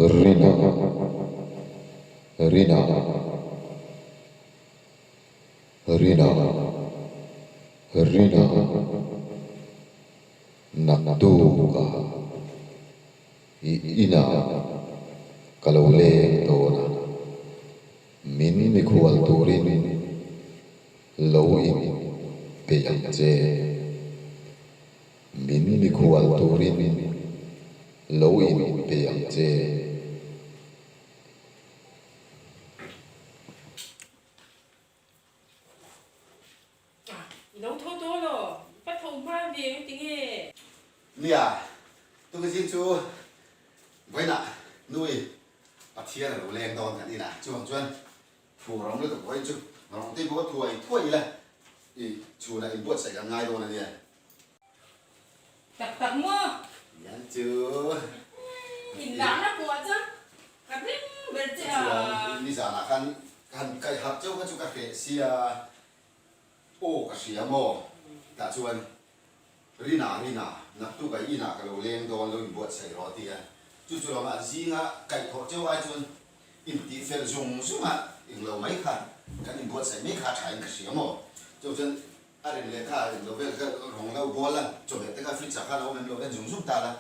Rina, Rina, Rina, Rina, Naktuka i inah ka lo leng dawn a, min mikhual turin lo in peih ang che. Min mikhual turin lo in pe ang che. I lo tho tawh lo, ka tho hma ve ang ti nge? Nia, tungzing chu vawiinah nui Pathian a lo leng dawn kan inah chuvang chuan Thu ram lutuk vawiin chu rawng te pawh thuai thuai ila i chhunah inbuatsaih kan ngai dawn a nia. Tak tak maw? Yan chu. Inlahna pawh chuan ka ring ber che a. Chuan nizanah khan han kaih harh cheu kha chu ka hreh sia aw ka hria maw? Tah chuan Rina Rina naktuk a inah ka lo leng dawn lo inbuatsaih rawh a ti a. Chu chu lamah zinga kaihthawh cheu ai chuan Intih fel zung zung a englo mai kha kan inbuatsaih mai kha a tha in ka hria maw? Chu chuan a rem leh kha a rem lo vel kha rawng lo bawl a, chawhmeh te kha fridge ah khan a awm em lo en zung zung ta la,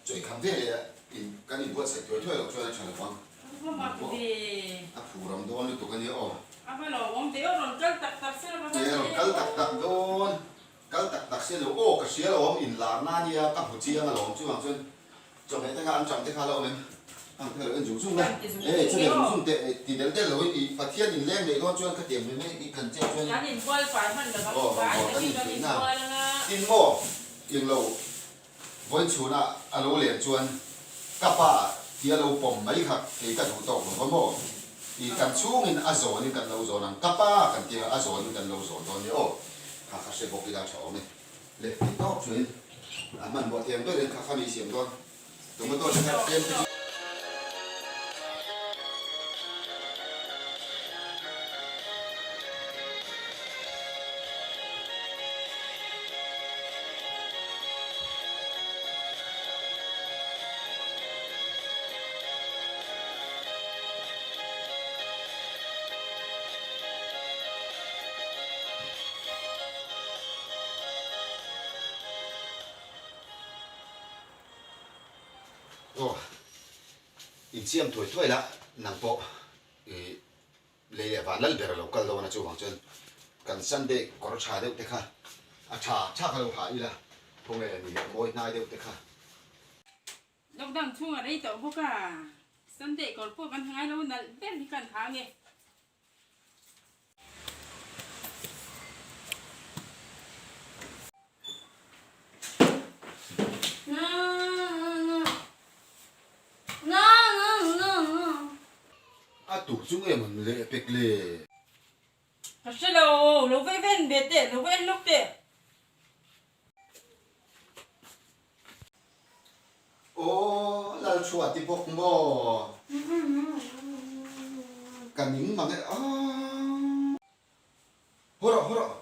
chawi kham ve leh in kan inbuatsaih thuai thuai loh chuan a tha lo ang. A va mak ve. A phur ang dawn lutuk a nia aw. A va lo awm ve aw, rawn kal tak tak se la va va E rawn kal tak tak dawn, kal tak tak se lo aw ka hria lo awm inlarna a nia ka hmu chiang alawm chuvang chuan Chawhmeh te kha an chang te kha la awm em? Ang te lo en zung zung la. E chawhmeh zung zung teh ti del del lo in i Pathian in leng leh dawn chuan ka tiang mai mai i kan chet chuan Kan in bual fai hman lo ang fai takin kan in bual anga. Tin maw eng lo vawiin chhunah a lo len chuan ka pa tia lo pawm mai kha kei ka duh tawk lo va maw? I kan chhungin a zawnin kan lo zawn ang ka pa kan tia a zawnin kan lo zawn dawn nia aw kha kha hre bawk ila tha awm e. Le ti tawp chuan a hmanhmawh thiam berin kha kha mi siam dawn tomato te kha tlem te chu. Aw, insiam thuai thuai la, nang pawh i lei leh van lal ber a lo kal dawn a, chuvang chuan kan Sunday kawr tha deuh te kha a tha tha kha lo ha ila, khawnge ni a mawi hnai deuh te kha. Lockdown chhung a rei tawh bawk a, Sunday kawr pawh kan ha ngai lo, nalh ber hi kan ha ange. A tur chu nge mawn leh pek le? Ka hre lo, lo ve ven ve teh, lo va en lawk teh. Aw Lalchhuah ti bawk maw? Ka ning mang e aaa. Haw rawh haw rawh.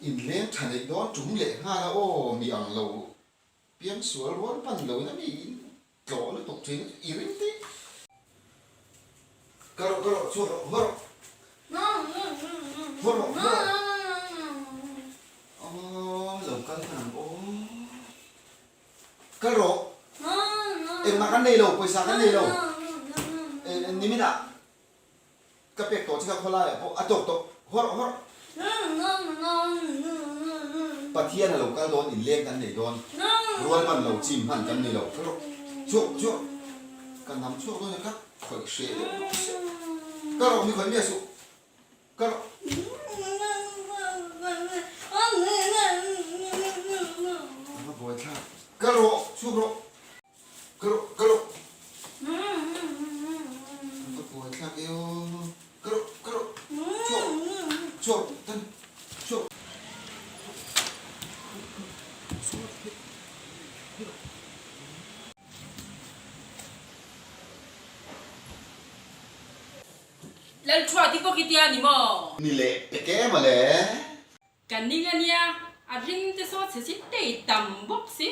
Inleng tha neih dawn tum leh nghal a aw mi ang lo piangsual rual pan lo in a mi in tlawh lutuk thin i ring tih. Ka rawh ka rawh chhuak rawh haw rawh. Haw rawh haw rawh. Aww lo kal hman ang aw. Kal rawh. Engmah kan nei lo pawisa kan nei lo. Niminah ka pek tawh che kha khawlaiah pawh a tawk tawh. Haw rawh haw rawh. Pathian a lo kal dawn inleng kan nei dawn. Rual hman lo chim hman kan ni lo. Kal rawh. Chhuak chhuak. Ka nam chhuak dawn e ka khawih hreh deuh bawk sia. Ka rawh mi khawih miah suh. Ka rawh. A va buai thlak. Ka rawh chhuak rawh. Ka rawh ka rawh. A va buai thlak e aw. Ka rawh ka rawh. Chhuak chhuak tan chhuak. Lalthua ti bawk i tia ni maw? Ni leh pek em a le. Ka ning a nia, a ring te saw chhe si tei tam bawk si.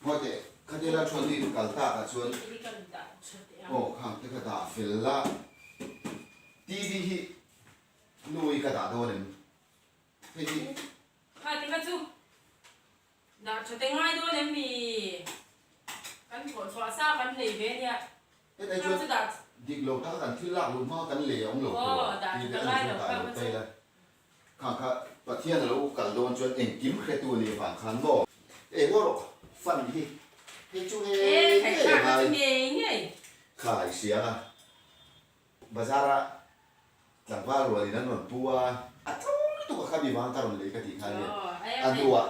Ngawi teh, khatia la thuan in kal tak ah chuan aw khang te kha dah fel la, TV hi nu i ka dah dawn em? Hei hi. Kha ti kha chu dah tha te ngai dawn em mi? Kan thawh chhuah sa kan lei ve nia. Hetah chuan dik lo taka kan thil lak luh hma kan lei a awm lo tur a tih te a ni chuan dah lo ta ila. Khang kha Pathian a lo kal dawn chuan engkim hretu a nih avang khan maw? Eng aw rawh fan hi hei chu ngei ngei a ngai. Kha i hria a, bazar a tlangval rual in an rawn pu a, a tlawm lutuk a kha mi vang ka rawn lei ka tih kha nia, a hnuah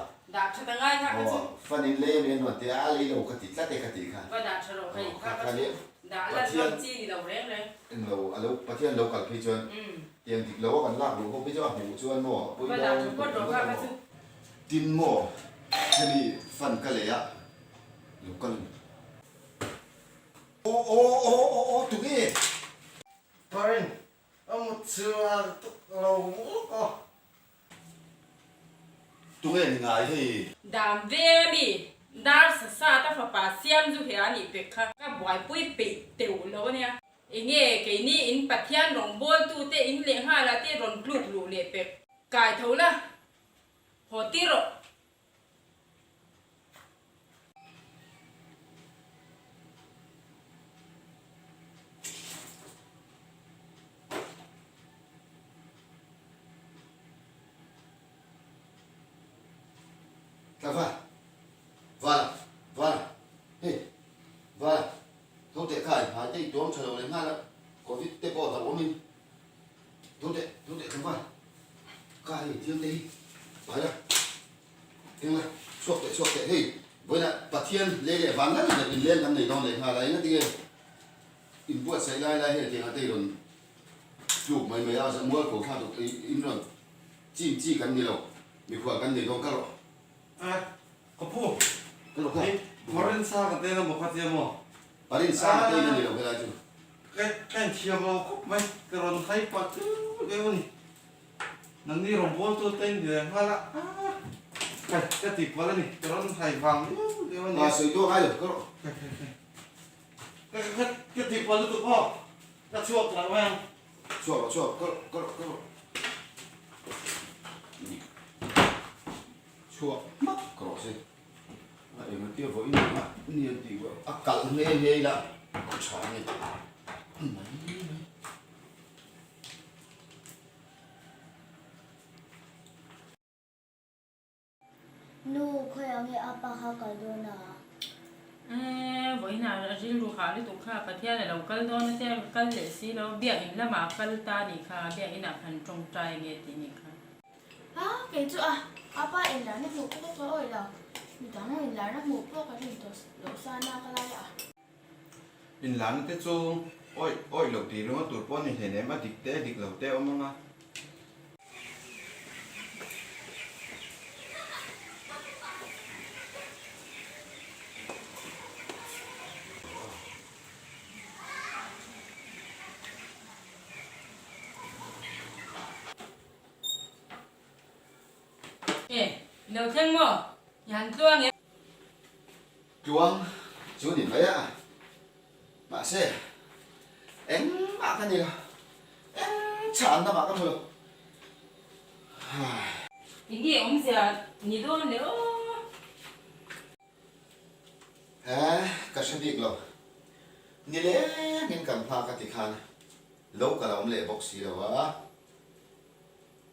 aw fan in lei ami an rawn ti a, a lei lo ka ti tlat e ka tih kha, aw kha kha nia Pathian englo a lo Pathian lo kal phei chuan tiang dik lo a kan lak luh ho phei chu a hmuh chuan maw a pawi dawn tawh ang ngawt a maw. Tin maw hemi fan ka lei a lo kal a ni. Aw aw aw aw aw tunge? Parin a mut chhuak tuk lo lawk aw. Tunge ni ngai hei? Dam ve a mi, dar sa sa ta fapa siam zu he a nih pek kha. Ka buaipui peih teuh lo a nia. Enge keini in Pathian rawngbawltu te in leh nghal ah te rawn tluk luh leh pek. Kai tho la, haw tir rawh. Tla va, Vala, Vala, hei, Vala, tho teh khai, hmai te i tuam tha lo leh nghal a, Covid te pawh hlauh awmin, tho teh, tho teh tlangval, ka hei thil te hi pai la. Engla, chhuak teh chhuak teh, hei vawiinah Pathian lei leh van lal leh inleng kan nei dawn leh nghal a, enga tinge inbuatsaih lai lai hei tiangah te i rawn tluk mai mai a, mual ko thla tuk in rawn chim chi kan ni lo, mikhual kan nei dawn ka rawh. A, ka pu, Ka rawh kha. Hei Parin sa ka tel emaw kha tia maw? Parin sa ka tel a ni lo helai chu. Ka inthiam lo khawp mai, ka rawn hai pah deuh deuh a ni. Nangni rawngbawltu te in leh nghal a, aah kai ka ti palh a ni, ka rawn hai vang viau viau a ni a. Sawi tawh ngai lo, ka rawh. Kai kai kai, ka ka ka ti palh lutuk aw, ka chhuak lah mai ang. Chhuak rawh chhuak, ka rawh ka rawh ka rawh. Chhuak hmak ka rawh se, a engati a vawiin ang a, ni an tih a kalh nghe nghe ila a tha a ni mai mai. Nu, khawiah nge a pa kha kal dawn a? Eee, vawiinah a rilru hah lutuk kha, Pathian a lo kal dawn a tia kal leh si lo, biakinn lamah a kal ta a nih kha, biakinn ah khan tawngtai nge tih nih kha. A, kei chu a, a pa inlarna hmuh pawh ka awih lo, midang inlarna hmuh pawh ka rin tawh loh sa na ka lai a. Inlarna te chu awih awih loh tih ringawt tur pawh a ni hleinem, a dik te a dik lo te a awm ang a. E, i lo thleng maw? I han tluang em? Tluang chu ni mai a, mahse engmah ka ni lo, eng chhanna mah ka hmu lo. Enge awmzia ni dawn le aw? He, ka hre bik lo. Ni lengin kan hma ka ti khan lo ka la awm leh bawk si lo a.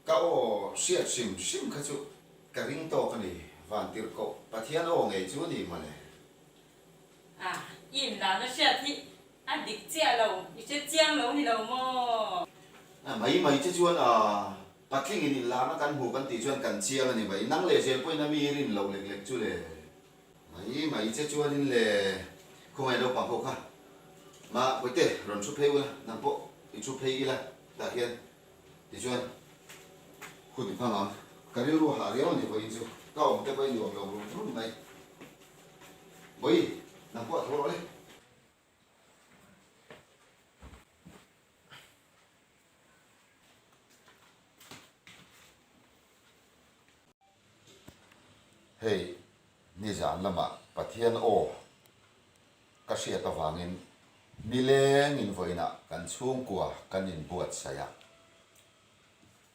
Ka aw hriat hrim hrim kha chu ka ring tawk a ni, Vantirhkoh Pathian aw ngei chu a ni mawle. A, i inlahna hriat hi a dik chiah lo, i hre chiang lo ni lo maw? A, mai mai che chuan a, patlingin inlahna kan hmu kan tih chuan kan chiang a ni mai, nang leh zel pawhin a mi i rin loh lek lek chu le. Mai mai che chuanin le, khawngaih naupang ho kha, ma Puite rawn thu phei ula, nang pawh i thu phei ila tah hian Tichuan, hun i hmang ang. Ka rilru hah riau a ni vawiin chu. Ka awm te pawh i nuam lo rum rum mai. Vawi, nang pawh a tho rawh le. Hei, nizan lamah. Pathian aw ka hriat avangin nilengin vawiinah kan chhungkua kan inbuatsaih a.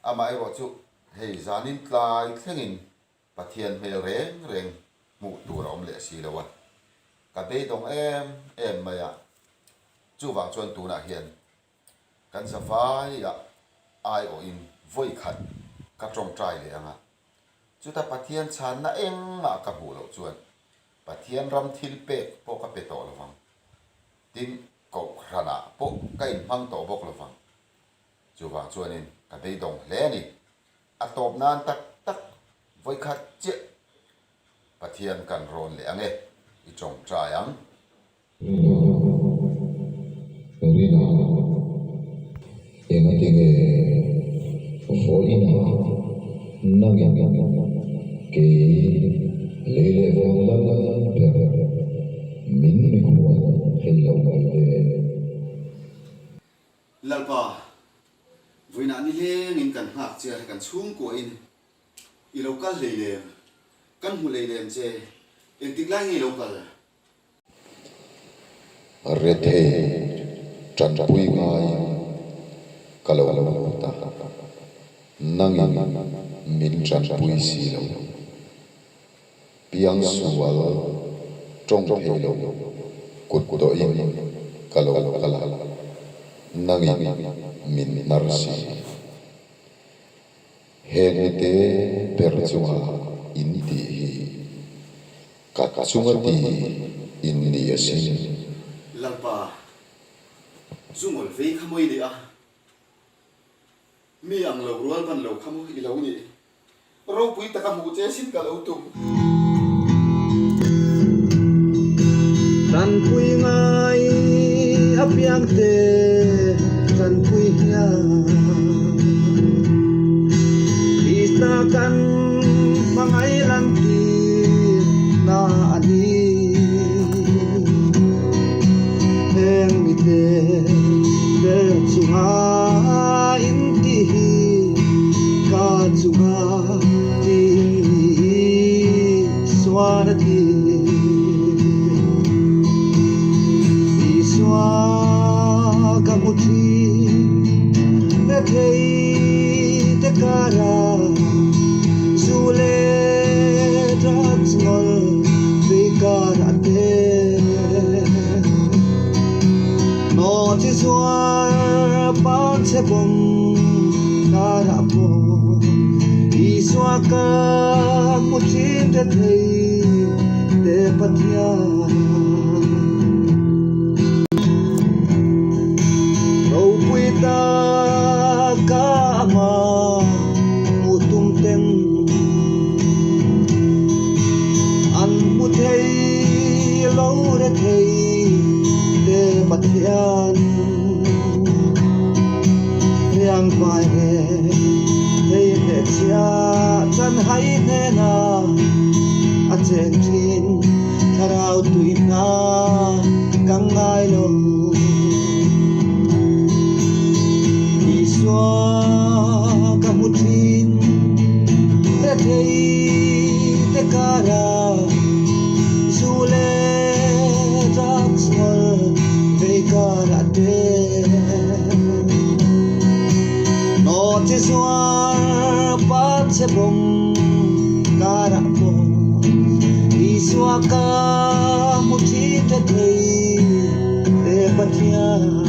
Amaherawhchu hei zanin tlai thlengin Pathian hmel reng reng hmuh tur a awm leh si lo a, ka beidawng em em mai a. Chuvang chuan tunah hian kan zavaiah aiawhin vawi khat ka tawngtai leh ang a, chuta Pathian chhanna engmah ka hmuh loh chuan Pathian ram thil pek pawh ka pe tawh lo vang, tin kohhranah pawh ka inhmang tawh bawk lo vang. Chuvang chuanin ka beidawng hle a ni. A tawp nan tak tak vawikhat chiah Pathian kan rawn leh ang e, i tawngtai ang. Rina, Rina, engati nge vawiin ah nangin kei lei leh vang lal ber min mikhual thei lo mai le? Lalpa, vawiinah nilengin kan nghak che a, kan chhungkuahin i lo kal hleilem, kan hmu hleilem che, engtik lai nge i lo kal? Rethei tanpui ngaiin ka lo lut a, nangin min tanpui si lo. Piang sual tawng thei lo kut tawhin ka lo kal a, nangin min hnar si. Heng mite ber chunga in tih hi Ka chunga ti in ni asin. Lalpa, zu ngawl vei kha maw i nih a? Mi ang lo rual ban lo kha maw i lo nih? Ropui taka hmuh che sin ka lo tum. Tanpui ngai apiang te tanpui hian Krista kan hmangaih lantir na a ni. Heng mite ber chunga in tih hi ka chunga tih in ni suan a ti. Isua ka hmu thin rethei te kara zu leh drugs ngawl vei karah te naw chi zuar pan chhe bawm karah pawh Isua ka hmu thin rethei te Pathian. Ropui taka amah hmuh tum ten an hmu thei lo rethei te Pathian riang vai ve thei leh chhia chan hai hnenah a cheng thin. Thlarau tui hna ka ngai lo. Isua ka hmu thin rethei te kara zu leh drugs ngawl vei karah te. Naw chi zuar pa che bawm karah pawh Isua ka hmu thin te thei e Pathian.